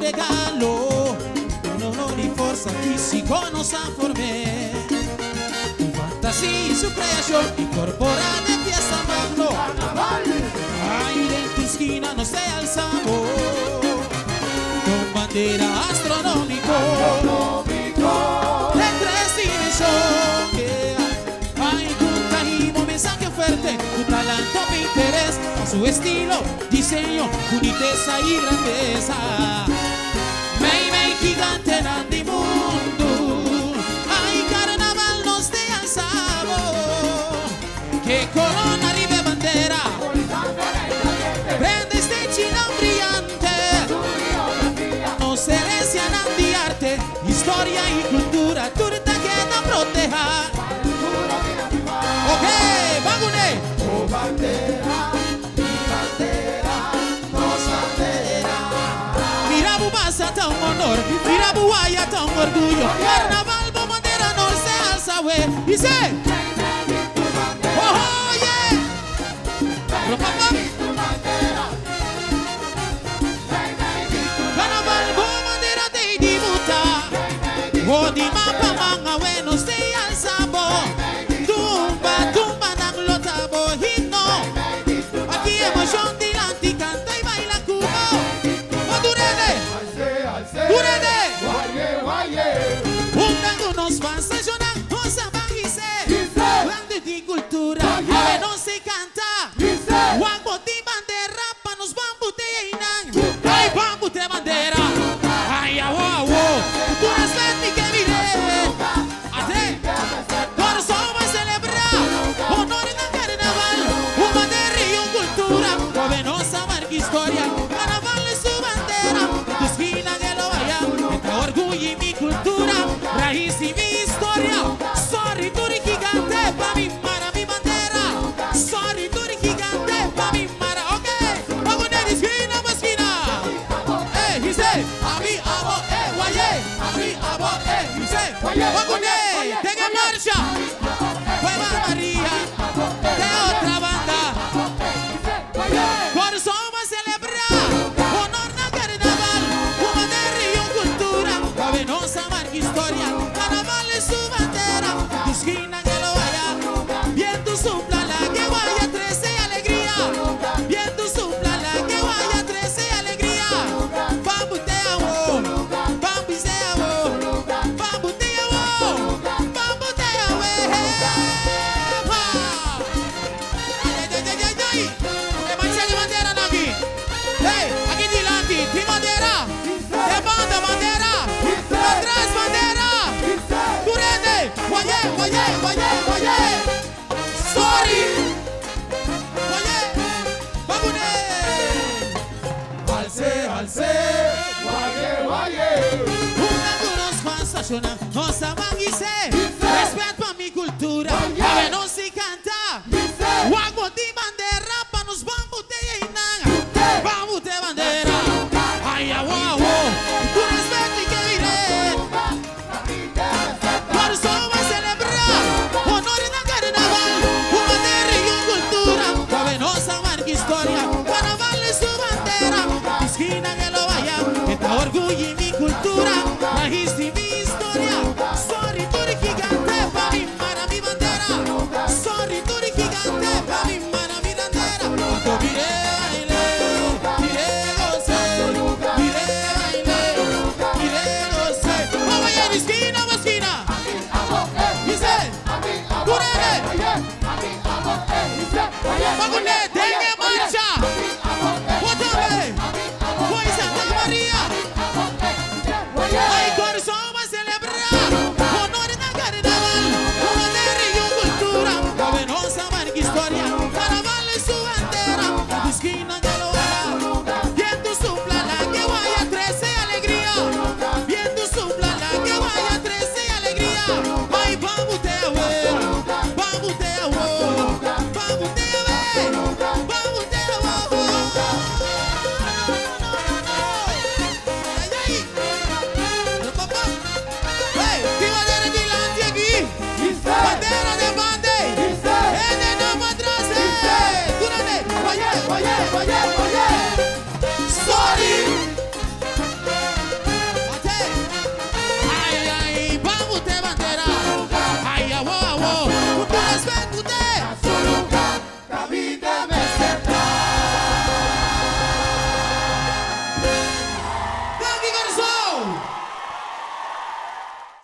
Regalo, un honor y forsa físiko nos a form'é. Ku fantasia y su kreashon inkorporá den fiesta magno. Ay, den tur skina nos ta alsa bo kon bandera astronómiko den tres dimenshon. Ay, ku ta hiba un mensahe fuerte, ku ta lanta mi interes pa su estilo, diseño, bunitesa y grandesa. Mei mei gigantenan di mundu, ay, karnaval nos ta alsa bo. Ke korona riba e bandera, prende stenchinan briante. Nos herensianan di arte, historia y kultura, tur ta keda protehá. Ok, ban kuné. Oh bandera, mi bandera, nos bandera. Mira bo pasa ta un honor, mira bo waya ta un orguyo. Karnaval, bo bandera nos ta alsa we. Dice, oh yeah. Ropapa. Karnaval, bo bandera t'ei di buta. O di mapa man awe nos ta alsa bo. Tumba, tumba nan lo ta bo himno. Aki emoshon dilanti, kanta i baila ku bo. O durede, Als'é, als'é. Durede. Waye, waye. Unda ku nos pasa shona, nos a ban his'é. His'é. Grandi di kultura, Waye. awe nos ta kanta. His'é. Wak bo tin bandera pa nos ban but'é einan. Ay, ban but'é bandera. Ay, awo, awo. Kultura spet ke mir'é. Ate. Kòrsou bai selebrá. Honor na karnaval. Un bandera i un kultura. Kobe nos a marka historia. Karnaval e su bandera. Tu skina ke lo vaya. Ta orguyo i mi kultura. Rais i mi historia. Sorry, tur gigante pa mi mara mi bandera. Sorry, tur gigante pa mi mara. Ok. Vamos na skina, pa skina. Eh, dice, ami, abo, eh, waye. Ami, abo, eh, dice. Vamos ten en marcha. Nueva María, de otra banda. Kòrsou a selebrá. Honor na karnaval. Un bandera i un kultura. Kobe nos a marka historia. Karnaval e su bandera. Tu skina ke lo vaya. Bientu supla lag'é waya trese alegria. Bientu supla lag'é waya trese alegria. Ban but'é awo. Ban bis'é awo. Ban but'é awo. Ban but'é awe. Ay, ay, ay, ay, ay. E marcha di bandera aki. Hey, aki dilanti, di bandera. Di banda bandera. Atras bandera. Durante. Waye, waye, waye, waye. Sorry. Waye. Babune. Als'é, als'é. Waye, waye. Unda ku nos pasa shona, nos a ban his'é. Respet pa mi kultura. Awe nos ta kanta. Wak bo tin bandera pa nos ban but'é einan. Ban but'é bandera. Ay, awo, awo. Ku respet ke mir'é. Kòrsou a selebrá. Honor na karnaval. Un bandera i un kultura. Kobe nos a marka historia. Karnaval e su bandera. Skina ke lo vaya. Ta orguyo i mi kultura. Rais i mi historia. Sorry, tur gigante pa mi mara mi bandera. Sorry, tur gigante pa mi mara mi bandera. Anto mir'é baile, mir'é gos'é, mir'é baile, mir'é gos'é. Vamos allá, skina, skina. Dice, Durene. Vamos, ten en marcha.